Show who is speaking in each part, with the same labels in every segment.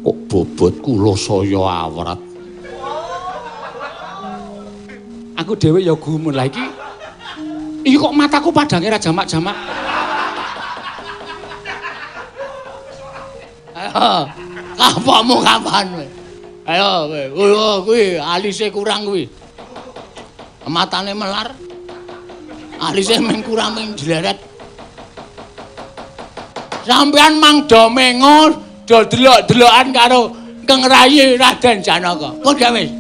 Speaker 1: Kok bobot kula saya awrat. Aku dhewe ya gumun. Lah iki iki kok mataku padange ra jamak-jamak.
Speaker 2: Ayo, kapokmu kapan kowe? Ayo kowe, kuwi alise kurang kuwi. Matane melar. Alise mung kurang mung jleret. Sampeyan mang do mengo do delok-delokan karo Keng Rayi Raden Janaka. Pun gak wis.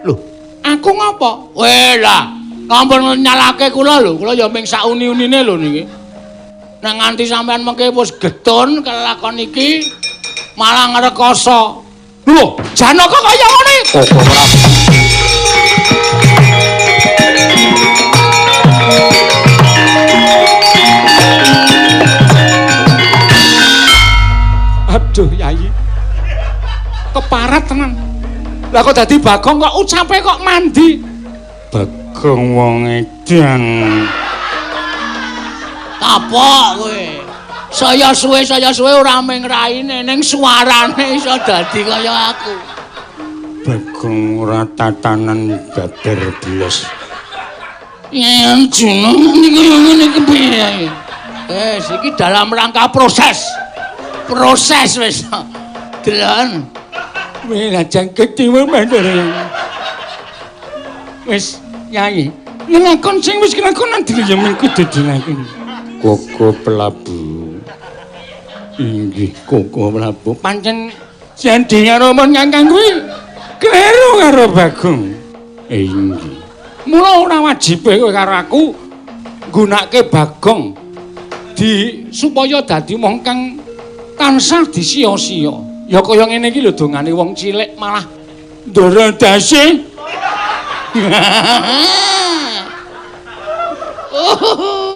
Speaker 1: Lho, aku ngopo?
Speaker 2: Weh lah, ampun nyalake kula lho, kula ya mung sauni-unine lho niki. Nek nganti sampeyan mengke wis getun kelakon iki malah ngrekoso.
Speaker 1: Lho, Janaka kaya ngene. Koko Prabu. Aduh, Yayi. Keparat tenan. Lah kok dadi Bagong kok ucape kok mandi. Bagong wong edan.
Speaker 2: Kapok kowe. Saya suwe ora mung raine ning suarane iso dadi kaya aku.
Speaker 1: Bagong ora tatanan babar blas.
Speaker 2: Yen jeneng niku ngene iki piye? Wis iki dalam rangka proses. Proses wis. Delon.
Speaker 1: Wis aja ketiwa mandor. Wis Yayi, nglakon sing wis kelakon dhewe ya mung kudu dilakoni. Koko Prabu. Inggih Koko Prabu. Pancen jandi karo mon kakang kuwi kleru karo Bagong. Inggih. Mula ora wajibe kowe karo aku nggunakake Bagong di supaya dadi wong kang tansah disia-sia. Ya kaya ngene iki lho dongane wong cilik malah ndara dase.